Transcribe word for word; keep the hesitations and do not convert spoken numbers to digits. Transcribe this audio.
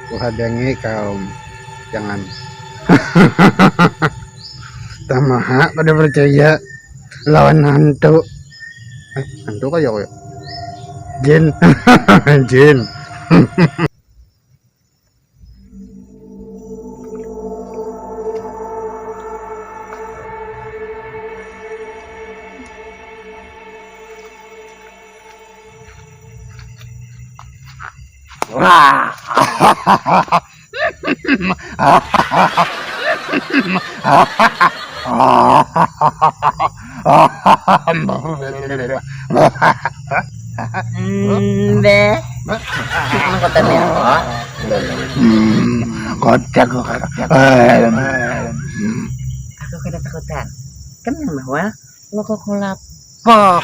Kuhadangi kau, jangan. Tamaha kada percaya lawan hantu. Eh, hantu kaya kaya jin. Jin. Mbeh. Nang kota ni apa? Hmm, kocak kocak. Aku kada takutan. Kan nang bawa loko kulapa.